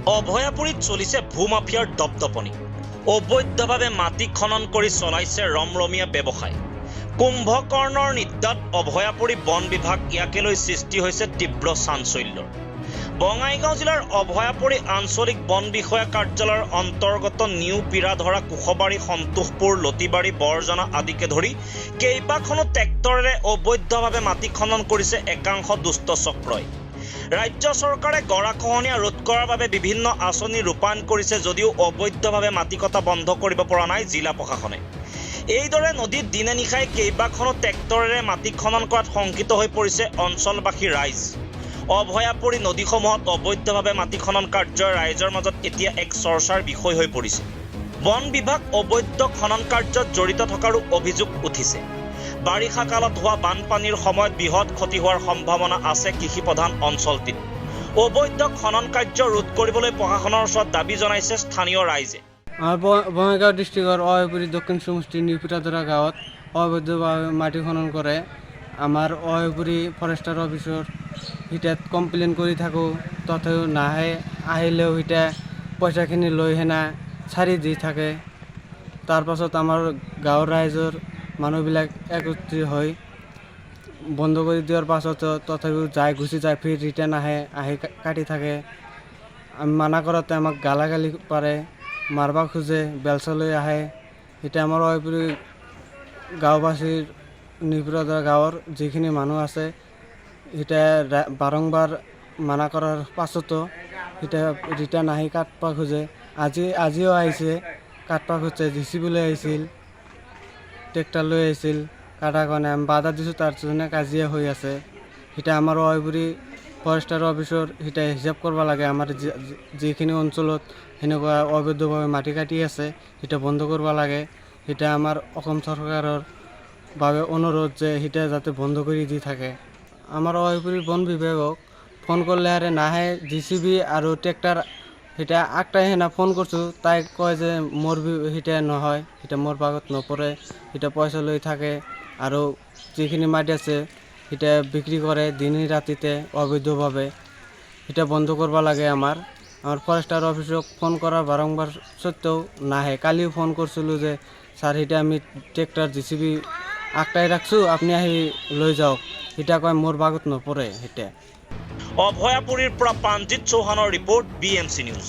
অভয়াপুৰীত চলিছে ভূমাফিয়াৰ দপদপনি। অবৈধভাৱে মাটি খনন কৰি চলাইছে ৰমৰমীয়া ব্যৱসায়। কুম্ভকৰ্ণৰ নিদ্ৰাত অভয়াপুৰী বন বিভাগ, ইয়াকে লৈ সৃষ্টি হৈছে তীব্ৰ চাঞ্চল্যৰ। বঙাইগাঁও জিলাৰ অভয়াপুৰী আঞ্চলিক বন বিষয়া কাৰ্যালয়ৰ অন্তৰ্গত নিউ পিৰাধৰা, কুশবাৰী, সন্তোষপুৰ, লতিবাৰী, বৰজনা আদিকে ধৰি কেইবাখনো ট্ৰেক্টৰেৰে অবৈধভাৱে মাটি খনন কৰিছে একাংশ দুষ্ট চক্ৰই। ৰাজ্য চৰকাৰে গৰাখহনীয়া ৰোধ কৰাৰ বাবে বিভিন্ন আঁচনি ৰূপায়ণ কৰিছে যদিও অবৈধভাৱে মাটি কটা বন্ধ কৰিব পৰা নাই জিলা প্ৰশাসনে। এইদৰে নদীত দিনে নিশাই কেইবাখনো ট্ৰেক্টৰেৰে মাটি খনন কৰাত শংকিত হৈ পৰিছে অঞ্চলবাসী ৰাইজ। অভয়াপুৰী নদীসমূহত অবৈধভাৱে মাটি খনন কাৰ্যই ৰাইজৰ মাজত এতিয়া এক চৰ্চাৰ বিষয় হৈ পৰিছে। বন বিভাগ অবৈধ খনন কাৰ্যত জড়িত থকাৰো অভিযোগ উঠিছে। বাৰিষা কালত হোৱা বানপানীৰ সময়ত বৃহৎ ক্ষতি হোৱাৰ সম্ভাৱনা আছে কৃষিপ্ৰধান অঞ্চলটিত। অবৈধ খনন কাৰ্য ৰোধ কৰিবলৈ প্ৰশাসনৰ ওচৰত দাবী জনাইছে স্থানীয় ৰাইজে। আমাৰ বঙাইগাঁও ডিষ্ট্ৰিক্টৰ অভয়পুৰী দক্ষিণ সমষ্টিৰ নিউ পিৰাধৰা গাঁৱত অবৈধভাৱে মাটি খনন কৰে। আমাৰ অভয়পুৰী ফৰেষ্টাৰ অফিচৰ সিটাত কমপ্লেইন কৰি থাকোঁ, তথাপিও নাহে। আহিলেও সিটা পইচাখিনি লৈ সেনা চাৰি দি থাকে। তাৰপাছত আমাৰ গাঁৱৰ ৰাইজৰ মানুহবিলাক একত্ৰিত হৈ বন্ধ কৰি দিয়াৰ পাছতো তথাপিও যায়, গুচি যায়, ফিৰ ৰিটাৰ্ণ আহে, আহি কাটি থাকে। আমি মানা কৰোঁতে আমাক গালাগালি পাৰে, মাৰবা খোজে, বেলচা লৈ আহে। এতিয়া আমাৰ অভয়পুৰী গাঁওবাসীৰ, নিউ গাঁৱৰ যিখিনি মানুহ আছে, এতিয়া বাৰম্বাৰ মানা কৰাৰ পাছতো এতিয়া ৰিটাৰ্ণ আহি কাটবা খোজে। আজিও আহিছে, কাটবা খুজিছে, জেচিবি লৈ আহিছিল, ট্ৰেক্টৰ লৈ আহিছিল কাটাৰ কাৰণে। আমি বাধা দিছোঁ, তাৰ জন্য কাজিয়া হৈ আছে। এতিয়া আমাৰ অভয়পুৰী ফৰেষ্টাৰ অফিচৰ সিটা হিচাপ কৰিব লাগে, আমাৰ যিখিনি অঞ্চলত সেনেকুৱা অবৈধভাৱে মাটি কাটি আছে, সিটা বন্ধ কৰিব লাগে। সিটা আমাৰ অসম চৰকাৰৰ বাবে অনুৰোধ যে সিটা যাতে বন্ধ কৰি দি থাকে। আমাৰ অভয়পুৰী বন বিভাগক ফোন কৰিলে আৰে নাহে। জেচিবি আৰু ট্ৰেক্টৰ সিটা আগটাই সেনা ফোন কৰিছোঁ, তাই কয় যে মোৰ সিটা নহয়, সিটা মোৰ ভাগত নপৰে। সিটা পইচা লৈ থাকে আৰু যিখিনি মাটি আছে সিটা বিক্ৰী কৰে দিনে ৰাতিতে অবৈধভাৱে। সিটা বন্ধ কৰিব লাগে। আমাৰ আমাৰ ফৰেষ্টাৰ অফিচক ফোন কৰাৰ বাৰম্বাৰ সত্ত্বেও নাহে। কালিও ফোন কৰিছিলোঁ যে ছাৰ, সিটা আমি ট্ৰেক্টৰ জেচিবি আগটাই ৰাখছোঁ, আপুনি আহি লৈ যাওক। সিটা কয় মোৰ ভাগত নপৰে সিটা। অভয়াপুৰীৰ পৰা প্ৰাণজিৎ চৌহানৰ ৰিপৰ্ট, বিএমচি নিউজ।